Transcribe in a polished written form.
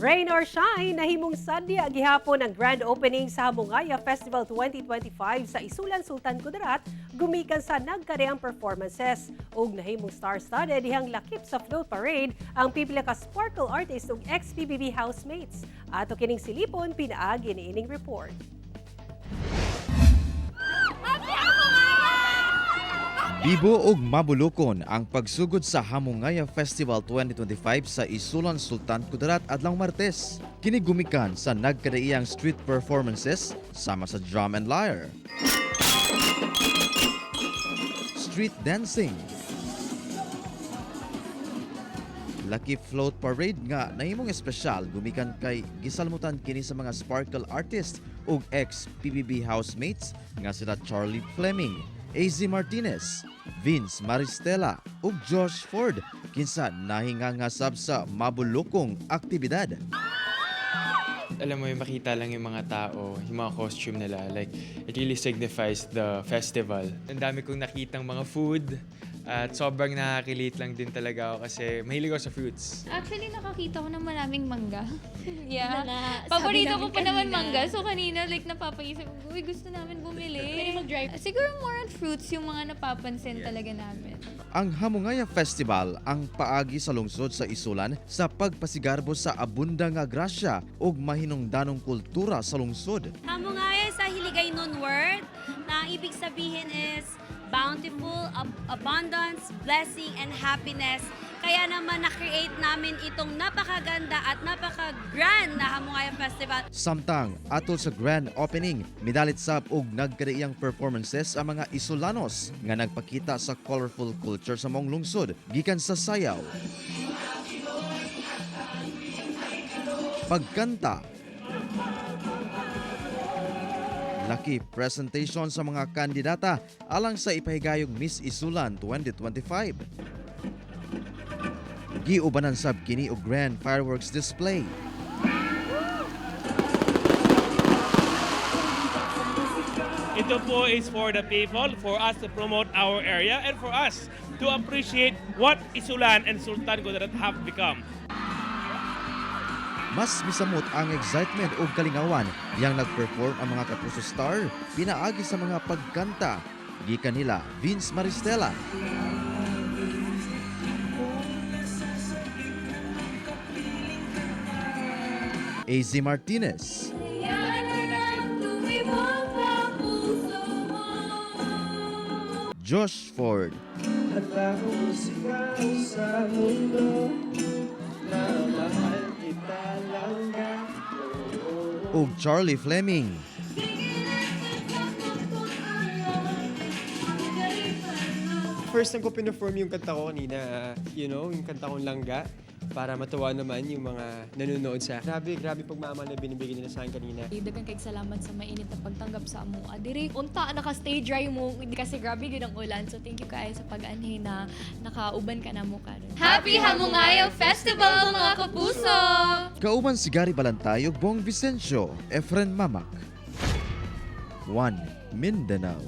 Rain or shine, nahimong sadya gihapon ang grand opening sa Hamungaya Festival 2025 sa Isulan, Sultan Kudarat, gumikan sa nagkareang performances. Ug nahimong star-studded dihang lakip sa float parade ang pipila ka sparkle artist ug ex-PBB housemates. Ato kining silipon pinaagi niining report. Bibo ug mabulukon ang pagsugod sa Hamungaya Festival 2025 sa Isulan, Sultan Kudarat adlaw Martes. Kini gumikan sa nagkadaiyang street performances sama sa drum and lyre, street dancing, lucky float parade nga nahimong espesyal gumikan kay gisalmutan kini sa mga sparkle artist ug ex-PBB housemates nga sila Charlie Fleming, AZ Martinez, Vince Maristela ug Josh Ford, kinsa nahingangasab sa mabulukong aktibidad. Alam mo yung makita lang yung mga tao, yung mga costume nila, like, it really signifies the festival. Ang dami kong nakitang mga food, at sobrang nakaka-relate lang din talaga ako kasi mahilig ako sa fruits. Actually, nakakita ko ng maraming mangga. Yeah. Na nga, sabi Paborito ko namin pa naman kanina. mangga. So, kanina, like, napapaisip ko, "Uy, gusto namin bumili." Pwede mag-drive. Siguro more on fruits yung mga napapansin talaga namin. Ang Hamungaya Festival ang paagi sa lungsod sa Isulan sa pagpasigarbo sa abunda nga grasya ug mahinungdanong kultura sa lungsod. Hamungaya sa Hiligaynon word na ang ibig sabihin is bountiful, abundance, blessing, and happiness. Kaya naman na-create namin itong napakaganda at napaka-grand na Hamungaya Festival. Samtang atol sa grand opening, midalit sab og nagkadaiyang performances ang mga Isulanos nga nagpakita sa colorful culture sa maong lungsod gikan sa sayaw, pagkanta, lucky presentation sa mga kandidata alang sa ipahigayong Miss Isulan 2025. Giubanan sab kini og grand fireworks display. Ito po is for the people, for us to promote our area, and for us to appreciate what Isulan and Sultan Kudarat have become. Mas misamot ang excitement ug kalingawan yang nagperform ang mga Kapuso star pinaagi sa mga pagkanta. Gikan nila Vince Maristela, AZ Martinez, Josh Ford, At ako sigaw sa mundo na mahal kita langga. ug Charlie Fleming. First time ko pinerform yung kanta ko kanina, yung kanta kong Langga, para matuwa naman yung mga nanonood sa. Grabe, grabe pagmamahal na binibigay nila sa akin kanina. Daghang kay salamat sa mainit na pagtanggap sa amo. Diri unta naka-stay dry mo hindi kasi grabe gyud ang ulan. So thank you kaayo sa pag-anhi na nakauban ka na mo karon. Happy Hamungayo Festival, mga kapuso! Kauban si Gary Balantay ug Bong Vicencio, Efren Mamak. 1 Mindanao.